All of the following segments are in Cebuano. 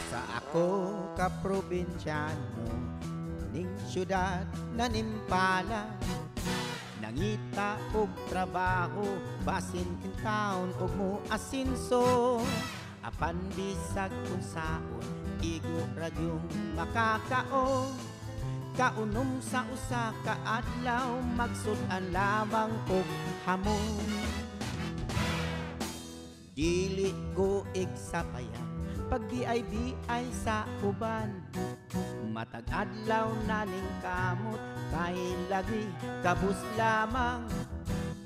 Sa ako ka probinsyano ning syudad na nimpala, nangita og trabaho basin in town og mo asinso. Apan bisag unsaon igo ra gyung makakaon. Kaunom sa usa ka adlaw magsud-an lamang og hamon. Dili ko igsapayan pag BIBI sa uban. Matag adlaw na ning kamot kay lagi kabus lamang.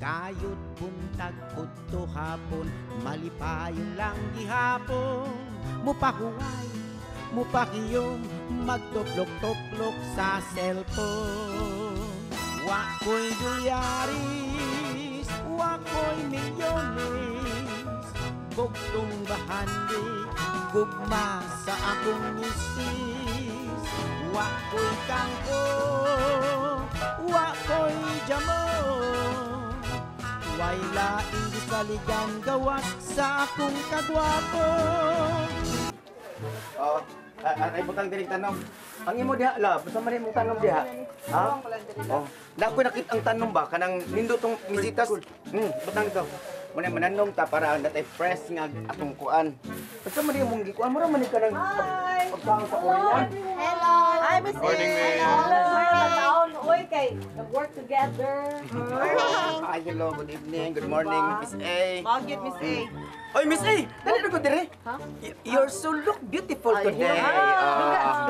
Kayod buntag udto hapon malipayon lang gihapon. Mupahuway, mupakiyom, magtuplok-tuplok sa cellphone. Wa ko'y dolyaris, wa ko'y milyones, bugtong bahandi, gugma sa akong misis. Wa ko'y kangko, wa ko'y jamon, way laing gisaligan gawas sa akong kagwapo. Oo. Ay butang diri tanom. Ang imo diha la, basta man imong tanom diha. Ha? Oh. Na ko nakita ang tanom ba kanang nindot tong misitas. Butang dito. Muna mananom ta para natay fresh nga atong kuan. Basta man imong gikuan mo ra man ka nang pagkaon sa Korean. Hello. Hi, Miss A. Morning, Miss. Hello. Taon, uy, kay nag-work together. Hi, hello, good evening, good morning, Miss A. Magyud, Miss A. Oy, Miss A, dali na ko dire. You're so look beautiful today.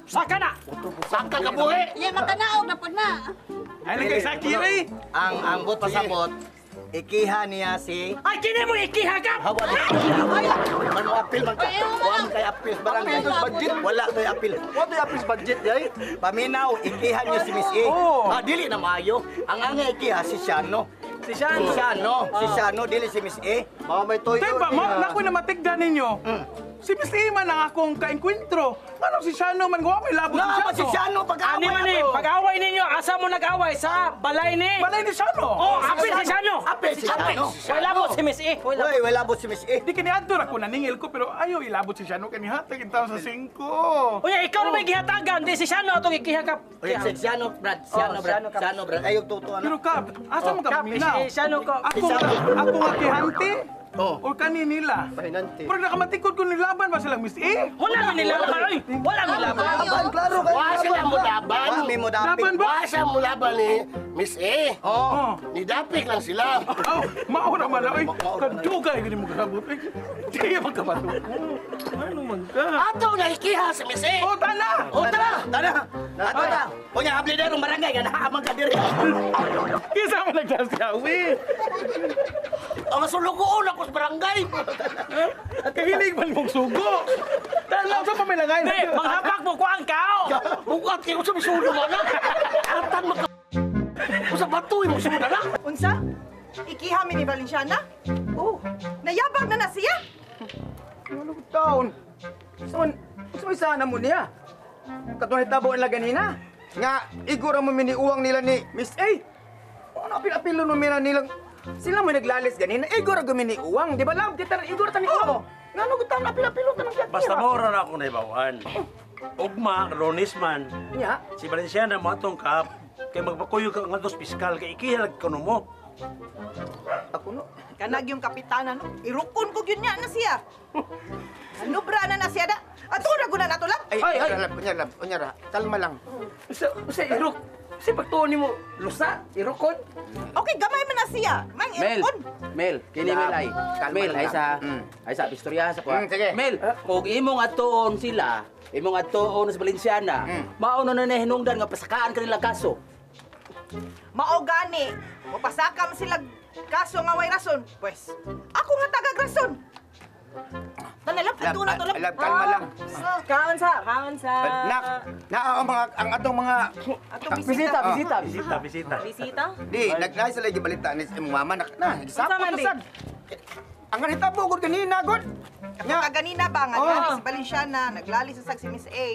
Saka na! Saka ka buhi! Yeah, makanaog na pud na. Ay, lagay sa kiri! Ang bot pasabot, ikiha niya si... Ay, kini mo ikiha ka! Hawa ni. Man mo apil man ka. Wa man kay apil barangay. Budget. Wala toy apil. Wa toy apil budget day. Paminaw, ikiha niya si Miss A. Oo. Ah, dili na maayo. Ang angay ikiha si Shano. Si Shano. Si Shano, si Shano dili si Miss A. Mao may toyo. Tay ba, mo, naku na matigda ninyo. Si Miss A man ang akong kaengkwentro. Manong si Shano man, wa may labot Na, si si Shano. Shano pag-away. Ani man eh, pag-away ninyo, asa mo nag-away? Sa balay ni? Balay ni Shano. Oh, apil si Shano. Apil si Shano. Wala mo si Miss E. Wala. Uy, wala bot si Miss A. Di kini adto ra ko naningil ko pero ayaw ilabot si Shano kani hatag intaw sa 5. Uy, ikaw na may gihatagan, di si Shano atong ikiha ka. Uy, si Shano, Brad. Shano, Oh, Brad. Shano ka. Shano, Brad. Ayaw tutuan. Pero kap, asa mo ka Kap, paminaw? si Shano ko. Ako nga kihante. Oh. O kani nila. Pahinante. Pero nakamatikod ko nilaban ba silang Miss A? Wala mi nilaban, oy. Wala mi laban. Laban, klaro kayo. Wa sila mo laban. Wa mi mo dapit. Laban ba? Wa siya mo laban ni Miss A. Oh. Oh. Nidapik lang sila. Oh, maura man oy. Kadugay gani mo kasabot. Oy. Di man ka bato. Ano man ka? Ato na ikiha si Miss A. Oh, tana. O tara! Tara. Ato na. Unya abli dero barangay nga naamang ka diri. Kinsa man nagdasyawi? Ang masulugoon ako sa barangay. Kahilig man mong sugo. Tala sa pamilangay. Di, manghapak mo kuang kao. Bukat kayo sa misulo na. Atan maka... Usa bato mo sulo na. Unsa? Ikiha mi ni Valenciana? Oh, nayabag na na siya. Ano taon? Son, usa sana mo niya. Katong hitabo nila ganina. Nga igura mo miniuwang nila ni Miss A. Ano apil-apilo no mina nilang sila mo naglalis ganina. Igura guminiuwang, di ba lang? Di tanan igura tani uwang. Nga no gud apil-apilo tanang kiya. Basta maura na akong naibawan. Ugma, Ronis man. Nya. Si Valenciana mo atong kap. Kay magpakuyog ka nga dos piskal kay ikihalag ka mo. Ako no. Kanag yung kapitana no. Irukon ko gyud niya na siya. Ano bra na na siya da? Ato na guna nato lang. Ay, ay, ay. Unya ra, unya ra. Kalma lang. Usa irok. Si pagtuon nimo lusa, irokon. Okay, gamay man na siya. Mang Mel, irukon. Mel, kini Mel ay. Kalma Mel lang. ay sa ay sa istorya sa kuha. Sige. Mel, kung imong atuon sila, imong atuon sa Valenciana, mao na na hinungdan nga pasakaan kanila kaso. Mao gani. Mopasaka man sila kaso nga way rason. Pwes, ako nga tagag rason. Tanalap, ato na to lang. Lab, kalma lang. Kaon sa, kaon sa. Nak, na ang mga ang atong mga Atong bisita. Bisita, bisita. Bisita, bisita. Bisita? Di, nagnay sila gibalita ni imong mama nak na. Unsa man, di? Gisapot sad. Ang nahitabo gud ganina gud. Nga kaganina ba nga Oh. oh. Si Valenciana naglali sa sag si Miss A.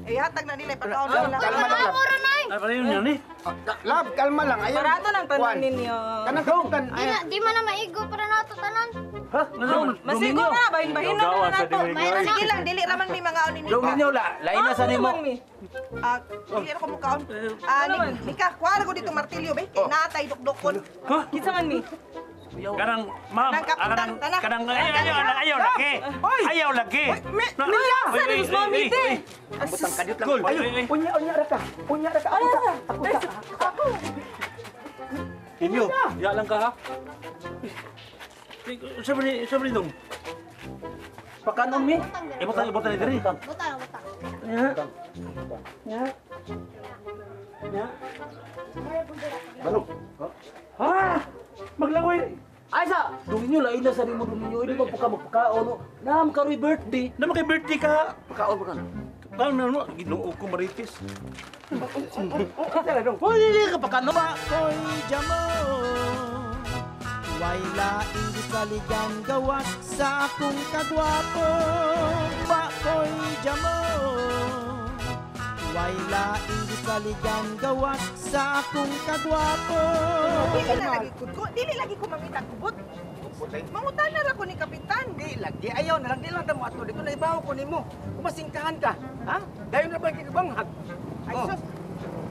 Eh hatag na nila ipakaon nila. Kalma lang, love. Ay, pala yun yan eh. Love, kalma lang. Ayaw. Barato ng tanan Kuan. ninyo. Kanang kapitan. Di na, di man na maigo para nato tanan. Ha? Ano? Masigo na, bahin-bahin na na nato. Sige lang, dili raman may mga ni Dong ninyo la, lain na sa nimo. Ah, dili ra ko mukaon. Ah, Nika, kuha ko dito martilyo be. Kay natay dukdukon. Kinsa man mi? Kanang, ma'am, Kanang kapitan, kanang, tana. kanang, ayaw, ayaw, ayaw lagi. Ayaw lagi. Mia, sa ni mami te. Butang kadiyot lang. Gol. Ayo, unya unya ra ka. Unya ra ka. Ako ta. Ako ta. Ako. Inyo, ya lang ka ha. Sabi ni dong. Pakanon mi. Ibutang, ibutang ni diri. Butang, butang. Nya. Nya. Balong. Ha? Maglangoy. Ay sa, dong ninyo lain na sa nimo dong ninyo. Hindi pa ka magpakaon. Nam karoy birthday. Naman kay birthday ka. Pakaon pa ka. Paano na no? Ginoo ko maritis. Hoy, dili ka pakanon. Ko'y jamo. Way laing gisaligan gawas sa akong kagwapo. Bako'y jamo. Way laing gisaligan gawas sa akong kagwapo. Dili na lagi ko. Dili lagi ko mangita kubot. Mangutan na ra ko ni kapitan. Di lagi ayaw na lang di lang tamo ato dito naibaw ko nimo. Kumasingkahan ka, ha? Dayon ra ba kikabanghag? Ay sus.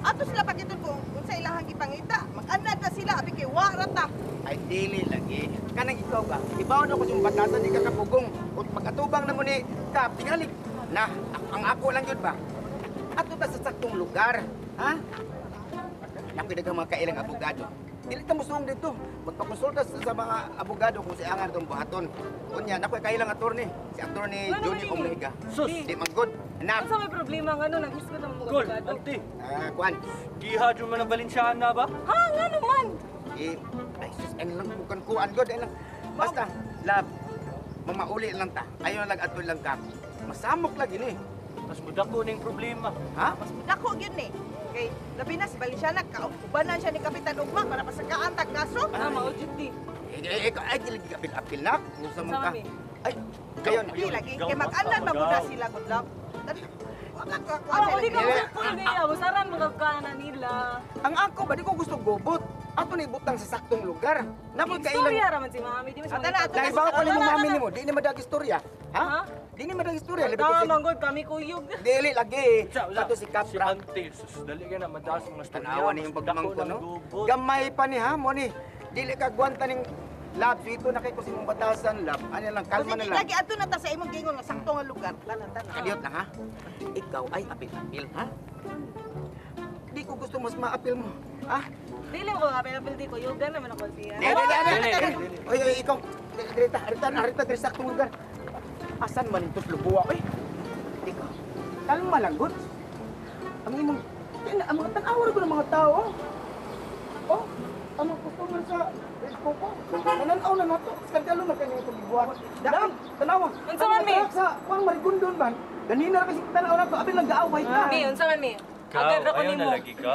Ato sila pagiton kung unsa ilahang gipangita. Mag-anad na sila abi kay wa ra ta. Ay dili lagi. Kanang ikaw ba? Ibaw na ko sa batasan di ka kapugong. Ug pagkatubang na mo ni Kap tingali. Na, ang ako lang yun ba? Ato ta sa saktong lugar, ha? Nakoy daghang mga kailang abogado. Dili ta mosuong dito. Magpakonsulta sa mga abogado kung siya ang itong buhaton. Unya, nakoy kailang attorney. Si attorney Johnny Omega. Sus. Di man good. Anak. Unsa may problema ngano naghisgot ang mga Gol, abogado? ante. Ah, kuan. Giha jud man ang Valenciana ba? Ha, ngano man? Eh, ay sus, ang lang bukan kuan god, ay lang. Basta, love, mamauli lang ta. Ayaw lang ato lang ka. Masamok lagi ni. Mas mudako ning problema. Ha? Mas dako gyud ni. Kay labi na si Valenciana kaubanan siya ni Kapitan Ugma para pasakaan tag kaso. Ah, mao jud di. Eh, ay, dili apil-apil na. Kung sa mga ka. Sama mi. Ay, kayo na. Di lagi kay mag-anad man gud na sila good luck. Ah, uli ka mo niya, usaran mo ka na nila. Ang ako ba, di ko gusto gobot. Ato na ibutang sa saktong lugar. Nakoy kailang. Istorya ra man si mami, di man siya. Ata na, ato na. Naibaw ko ni mo mami nimo, di ni madag istorya. Ha? Di ni madag istorya. Labi ko Tama si man gud kami kuyog. Dili lagi. Kato si Si Kapra. ante, sus, dali ka na madaas mga storya. Tanawa ni yung pagmangko, no? Gamay pa ni ha, mo ni. Dili ka gwanta ning love. Dito na kay ko si mong batasan, love. Ano lang, kalma na Sige, lang. lagi ato na ta sa imong gingon nga sakto nga lugar. Tanan tanan. Kadiyot lang ha. Ikaw ay apil-apil, ha? Di ko gusto mas maapil mo. Ha? Dili ko apil-apil di kuyugan naman ako siya. Dili, dili, dili. Oy, oy, ikaw. Dirita, arita, arita, diri saktong lugar. Asan man ito lubuwa, oy? Ikaw, kalma lang, good. Ang imong, ang mga tan-awar ko ng mga tao. Oh, ang mga customer sa Red Coco. Nananaw na nato. Skandalo na kanya itong gibuhat. Dam, tanawa. Unsa man, mi? Sa, kuang marigundon man. Ganina ra kasi tanaw na to. Abi lang gaaway ta. Mi, unsa man mi? Agad ra ko ayaw na nimo. lagi ka.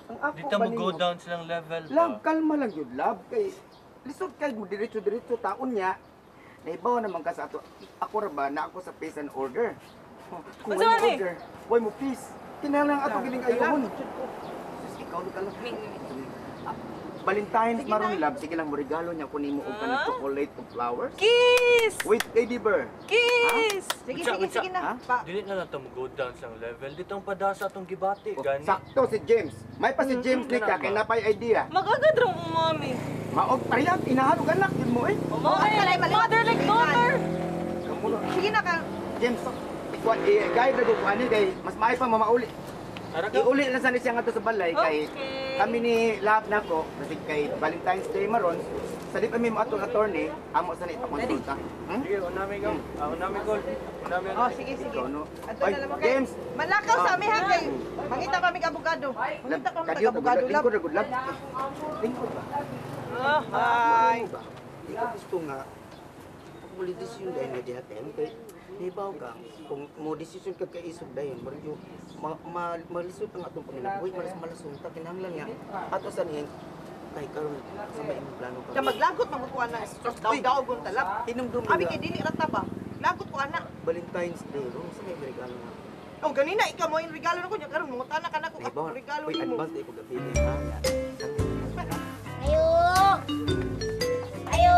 Ang ako Di ta mo ba go nimo? down silang level ba? Love, kalma lang yun, love. Kay, lisod kay mo, diretso-diretso taon niya. Naibaw naman ka sa ato. Ako ra ba, na ako sa peace and order. Oh, kung Unsa way man, mo mi? order, way mo peace. Kinahanglan ato giling ayun. Sus, ikaw ka lang. Ah, Valentine's maron love, sige lang mo regalo niya kun nimo og kanang chocolate ug flowers. Kiss! With teddy bear. Kiss! Sige, sige, sige na. Ha? Pa. Dili na lang ta mo go down silang level. Dito ang padasa atong gibati. Oh, Gani. sakto si James. May pa si James ni ka kay napay idea. Mag-agad ra mo mami. Maog parehang inahan og anak yun mo eh. Oh, ay, like mother like daughter. Kamulo. Sige na ka. James, ikuan i-guide na ko ani kay mas maayo pa mamauli. Iuli lang sana siya ngadto sa balay kay Okay. kami ni Love nako kasi kay Valentine's Day maron sa di pa mi mo atong attorney amo sa ni ipakonsulta. Hmm? Sige, unami ka. Ah, unami gol. Unami. Oh, sige, sige. Ikaw, no? Ato Oy, na lang mo kay. James. Malakaw sa ami ha kay mangita kami og abogado. Mangita kami og abogado love. Lingkod ra good love. Lingkod ba? Ay. Ba? Di ko gusto nga muli desisyon dahil nga diha kay Nibaw ka, kung mo desisyon ka kay isog dayon, murag yung malisod ang atong panginabuhi, malas malasunta kinahanglan nga ato sa niyan Kay karon sa may imong plano ka. Kaya maglagot man ko ana. Daw-daw gon talap. Hinumdum Abi kay dili ra ta ba? Lagot ko ana. Valentine's Day ro sa may regalo na. Oh, ganina ikaw mo yung regalo nako nya karon mangutana ka nako Ay, regalo uy, nimo. advance day ko gabi ha. Ayo. Ayo.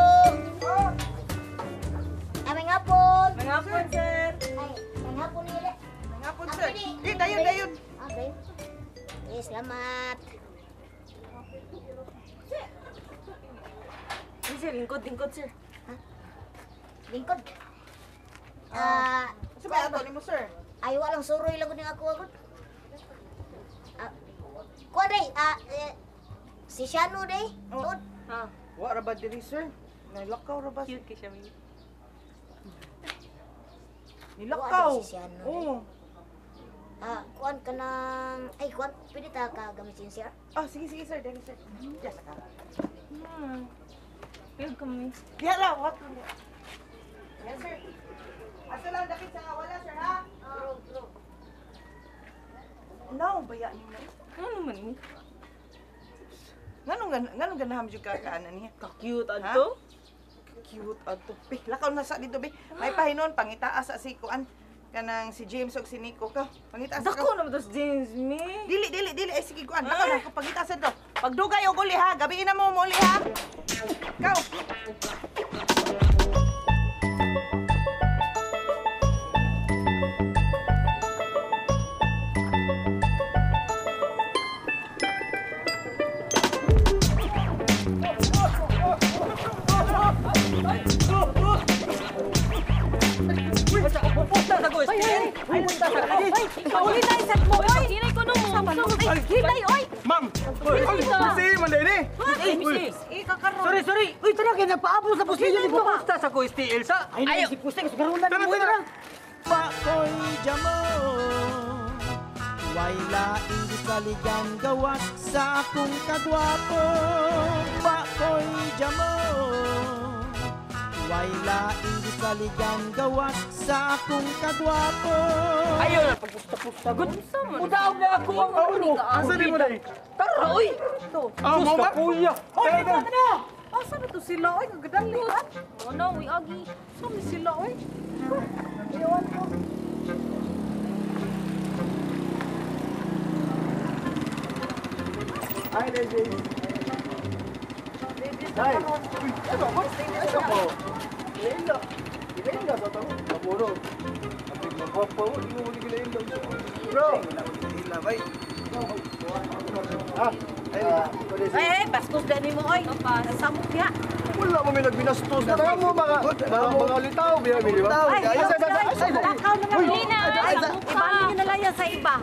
Aming hapon. Mangapon, sir. Ay, manghapon nila. Mangapon, sir. Eh, dayon dayon. Okay. Eh, salamat. Ay, sir, lingkod, lingkod, sir. Lingkod. Sa may ato nimo, sir? Ay, walang suroy lang ko ako agad. Kuha day, si Shano day. Tuod. Ha. Wa ra ba diri, sir? Nilakaw ra ba? Cute kay siya, mi. Nilakaw. Wa si Shano. Oo. Kuan ka ng... Ay, kuan, pwede ta ka gamit sin sir? Oh, sige, sige, sir. Dali, sir. Yes, ka. Pwede kami. Diha ra, what? Yes, sir. Asa lang dakit sa wala, sir, ha? Bro, bro. No, baya nimo. Ano naman ni? Nganong ganaham jud ka kaana niya? Ka-cute adto. Cute adto. Be, lakaw na sa dito, be. May pahinon pangitaas sa si kuan kanang si James og si Nico ka. Pangitaas ka. Dako naman to si James, mi. Dili, dili, dili. Ay, sige, kuan. Lakaw na, pangitaas dito. Pagdugay og uli ha. Gabiin na mo uli ha. Ikaw. Ma'am! Uy, si man din eh. Sorry, sorry. Uy, tara kay nagpaabot sa pusilyo ni Pusta sa ko STL sa. Ay, si Pusta kasi karon na Tara, tara. Pakoy jamo. Way laing gisaligan gawas sa akong kagwapo. Pakoy jamo. Way laing gisaligan gawas sa akong kagwapo. Ayaw na pagpusta-pusta. Good. Udaog na ako ang ulo. Asa di mo day? Tara, uy. Ah, mo ba? Kuya. Oy, tara na. Asa na to sila oy, kagadali ha. Ano, uy, agi. Sa mi sila oy. Iwan ko. Hi, ladies. Hi. Ano ba? Ano ba? Ilaila. Ilaila sa tao. Kaburo. Apig magwapa mo, di mo magilaila. Bro. Ilaila, bay. Ah, Ay, ay, bastos dani mo oy. Samok diha. Wala mo may nagbinastos. Tara mo mga mga litaw, biya di ba? Ay, ay, ay, lakaw na nga. Lina, samok ka. Ibalik nyo na lang yan sa iba.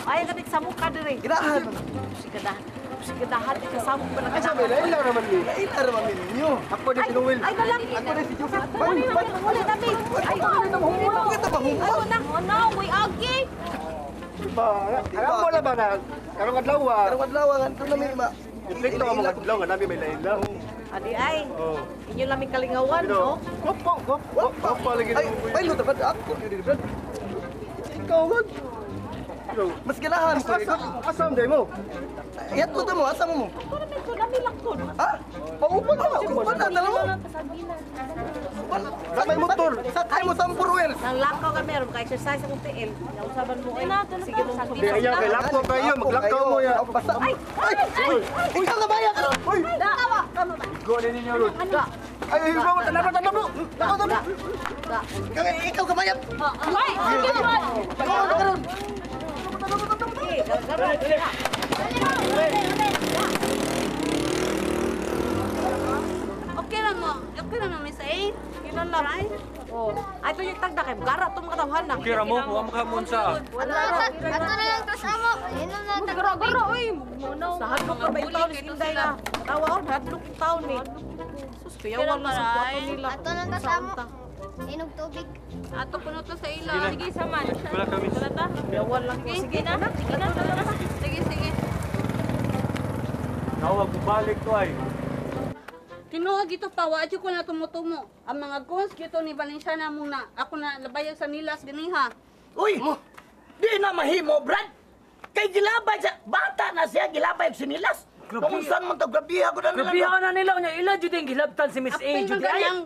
Ay, ganit samok ka dire. Girahan. Sigadahan. Sigadahan, kasamok pa na Ay, sabi, laila raman ni. Laila raman ni ninyo. Ako ni si Noel. Ay, nalang. Ako ni si Joseph. Huli na, huli na, mi. Ay, Bakit ba humba? Ano, ano, uy, agi. Alam mo na ba na karong adlaw? Karong adlaw ngadto na mi ma. Epekto ang mga adlaw nga nami may laila. Adi ay. Inyo laming kalingawan, no? Gopo, gopo, gopo lagi. Ay, ay luto ba ako dili brad. Ikaw man. Mas ganahan ko. Asam day mo. Yat mo asam mo. Ko nami lakton. Ha? Paupan na, upan na dalawa. Sa may motor, sakay mo sa wheels. Nang lakaw ka meron ka exercise akong tiil. Nausaban mo ay. Sige mo. Di ayaw kay lakaw kayo, maglakaw mo ya. Ay, ay, ikaw na ba yan? Uy, go ni ninyo ron. Ay, ay, bro, tanaw, tanaw, bro. Tanaw, tanaw. Ikaw kamayat. Ay, sige naman. Ikaw na karon. Eh, garo. Okay lang mo. Okay lang mo, Miss A. Kinala. Oh, ay ito yung tagda kay gara tong mga tawhan na. Okay ra mo, wa mo sa. Ato na lang tas amo. Inom na tag Gara-gara, uy. Muna. Sa hadlok ka ba yung taon ni Inday na? Tawa on, hadlok yung taon ni. Sus, kuyawan na sa kwarto nila. Ato na tas amo. Inog tubig. Ato kuno to sa ila. Sige, saman. Wala kami. Wala ta. Kuyawan lang ko. Sige na. Sige na. Sige, sige. Nawag balik to ay. Tinuod gito pa, wa ko na tumutumo. Ang mga guns gito ni Valenciana muna. Ako na labayag sa nilas ganiha. Uy! Di na mahimo, Brad! Kay gilabay sa bata na siya, gilabay sa nilas. Kung saan man to grabiha ko na nila. Grabiha na nila nya ila jud ang gilabtan si Miss A jud ay.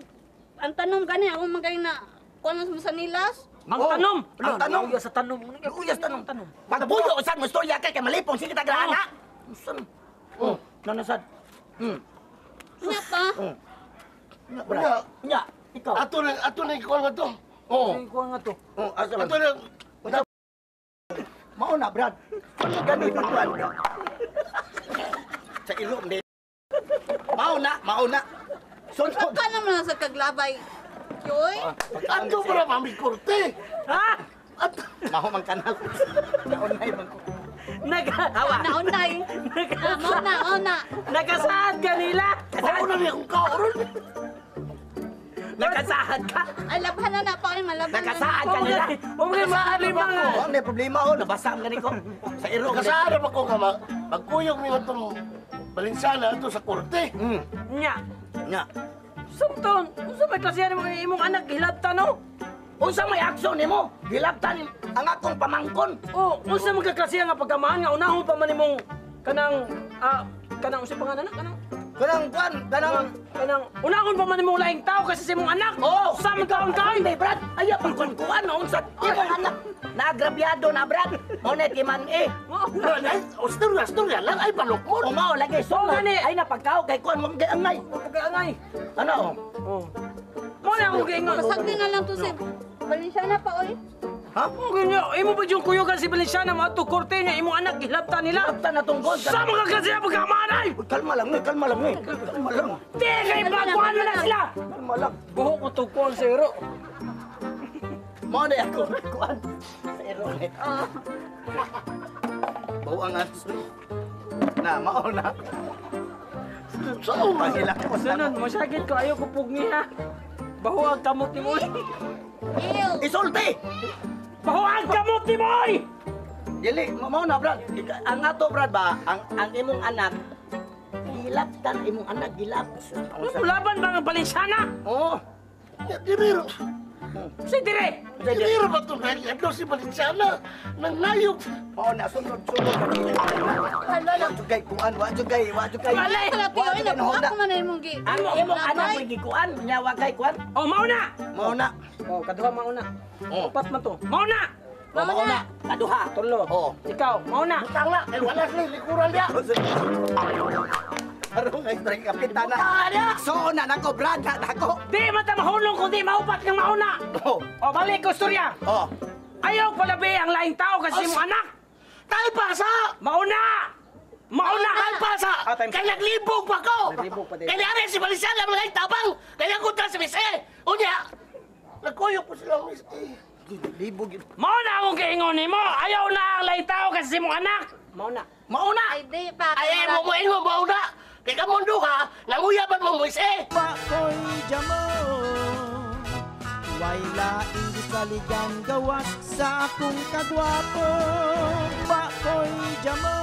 Ang tanom gani ako man kay na kuan sa nilas. Ang tanom. Ang tanom. Luya sa tanom. Luya sa tanom. Pagbuyo usad mo istorya kay malipong sige ta grana. Usan. Oh, nanasad. Nya pa. Nya. Nya, ikaw. Ato na ikuan nga to. Oh. Ikuan nga to. Oh, asa man. Ato na. Mao na, Brad. Ano gani kuan? Sa ilong ni. Mao na, mao na. Sunod. Ka naman sa kaglabay. Yoy. Ato para mami korte. Ha? Ato mao man kanal. Naunay man ko. Nagawa. Naunay. Mao na, mao na. Nagasaad ka nila. Mao na ni akong kaoron. Nakasaad ka? Ay, labhan na na pa. Ay, malaban na. Nakasaad ka nila? Huwag kayo maalim nga. Oh, may problema oh. Nabasa ang gani ko. Sa iro. Nakasaad ako nga magkuyog ni itong Balenciana ito sa korte. Nya. Nya. Sumton, unsa may klase mo imong anak gilabtan no? Unsa may aksyon nimo? Gilabtan ang akong pamangkon. Oh, unsa man ka klase nga pagkamahan nga unahon pa man nimong kanang kanang unsa pangalan na kanang kanang kwan, kanang unahon pa man nimong laing tao kasi sa imong anak. Oh, sa man taon kay. Hindi, Brad. Ayaw pang kuan unsa imong anak. Naagrabyado na, Brad. Mo na man eh. Ostorya, storya lang ay balok mo. O mao lagi so ay napagkao kay kuan mo kay angay. Kay angay. Ano? Oh. Mo na akong giingon. Pasagdi na lang to si Balenciana pa oy. Ha? Imo ba yung kuyugan si Balenciana mo korte niya imong anak gilabtan nila? Gilabtan na tong gold. Sa mga klase ang pagkamaanay! Kalma lang, kalma lang, kalma lang. Di kay baguhan na sila. Kalma lang. Buhok ko to kuan sa iro. Mo na ako kuan sa iro. Bawang aso. Na mao na. Sunod, masakit ko ayaw ko pugni ha. Baho ang kamot ni Moy. Isulti! Baho ang kamot ni Moy! Dili, mao na, Brad. Ang ato, Brad, ba, ang imong anak, gilabtan, imong anak, gilab. Laban ba ang Balenciana? Oo. Dire. Si dire! Dire ba ito? Ano si Balenciana? Nang layog. Oo na, sunod, sunod. Wa jugay kuan, wa jugay, wa jugay. Malay! Ako man na imong gi. Ang imong anak may gikuan, nya wa kay kuan. Oh, mao na! Mao na. Oh, kaduha mao na. Upat man to. Mao na! Mao na. Kaduha. Tulo. Oh. Ikaw, mao na. Butang na, kay wala sila likuran niya. Arong ay drink kapitan na. So na nako, Brad, nako. Di man ta mahulong kundi maupat ng mauna. Oh. Oh, balik ko istorya. Oh. Ayaw palabi ang laing tao kasi imong anak. Tay pasa! Mauna! Mauna! Tay pasa! Kay naglibog pa ko! Kay niari si Balenciana mga tabang! Kaya kontra si Miss A! Unya! Nagkuyog po sila Miss A. Libog. Mauna akong giingon nimo! Ayaw na ang laing tao kasi imong anak! Mauna! Mauna! Ay di pa! Ay mo mo ingon mauna! Kay kamong duha, nanguyaban mo Miss A! Pakoy jamo, way laing gisaligan gawas sa akong kagwapo. Pakoy jamo,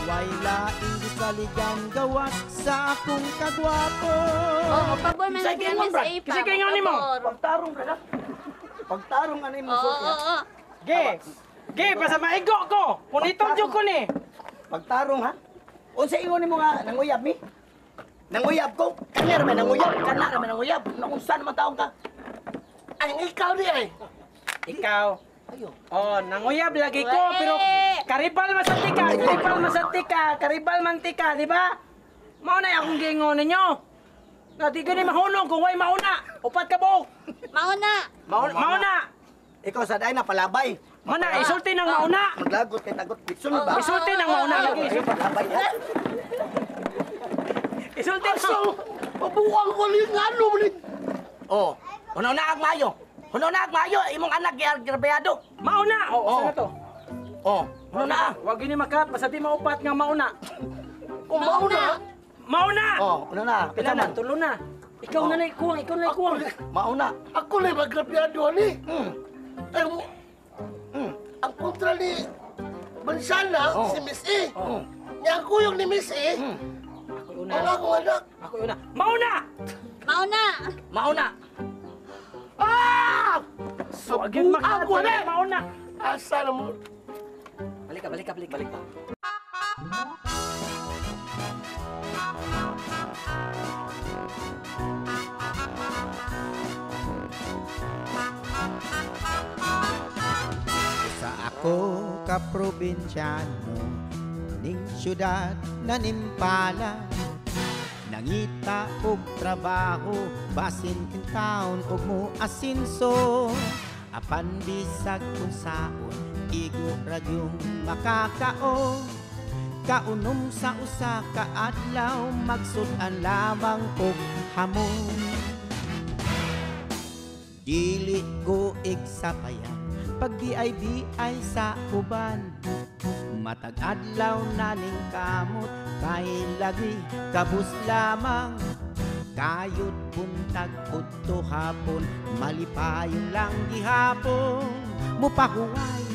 way laing gisaligan gawas sa akong kagwapo. Oh, pabor man si Miss A pa. Kasi kayo nimo. Pagtarong ka na. Pagtarong ka na imong Oo, oo. Ge. Ge, basta maigo ko. Punitong jud ko ni. Pagtarong ha. Unsa ingon nimo nga nanguyab mi? Nanguyab ko. Kani ra may nanguyab, kana ra may nanguyab. Naunsa naman taong ka? Ay, ikaw ni ay. Ikaw. Ayo. Oh, nanguyab lagi ko pero karibal man sa tika, karibal man sa tika, karibal man tika, di ba? Mao na akong giingon ninyo. Na di gani mahulong kung way mauna. Upat ka buok. Mauna. Mauna. Ikaw sad ay na palabay. Mana isulti nang mauna. Maglagot kay tagot. Sunod ba? Isulti nang mauna lagi. Palabay. Isulti. Aso, mabuang ko ni ngano ni. Oh, hunaw na ang maayo. Hunaw na ang maayo imong anak giargrabyado. Mauna. Oh, usa na to. Oh, hunaw na. Wag gini makat basta di maupat nga mauna. Oh, mauna. Mauna. Oh, hunaw na. Pila na, tulo na. Ikaw na na ikuwang, ikaw na ikuwang. Mauna. Ako na magrabyado ani. Ay, ang kontra ni Balenciana, si Miss A. Niya ang kuyog ni Miss A. Ako una. Ang akong anak. Ako una. Mauna! Mauna! Mauna! Ah! Wag yun Subuan ko na! Mauna! Asa na mo? Balik ka, balik ka, balik ka. Balik ka. ka probinsyano ning syudad na nimpala. Nangita og trabaho basin in town og mo asinso. Apan bisag unsaon igo ra gyung makakaon. Kaunom sa usa ka adlaw magsud-an lamang og hamon. Dili ko igsapayan pag di ay sa uban. Matag adlaw na ning kamot kay lagi kabus lamang. Kayod buntag udto hapon malipayon lang gihapon. Mupahuway,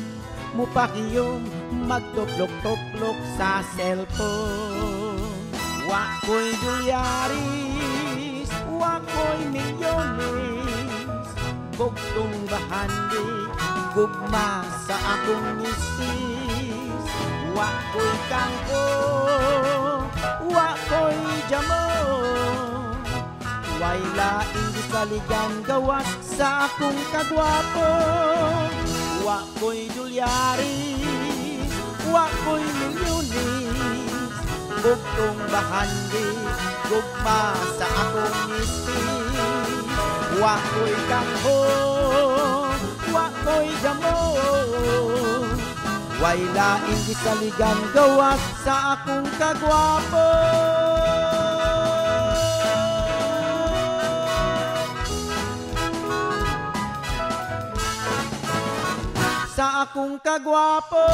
mupakiyom, magtuplok-tuplok sa cellphone. Wa ko'y dolyaris, wa ko'y milyones, bugtong bahandi, gugma sa akong misis. Wa ko'y kangko, wa ko'y jamo, way laing gisaligan gawas sa akong kagwapo. Wa ko'y dolyaris, wa ko'y milyones, bugtong bahandi, gugma sa akong misis. Wa ko'y kangko, wa ko'y jamo, way laing gisaligan gawas sa akong kagwapo. Sa akong kagwapo.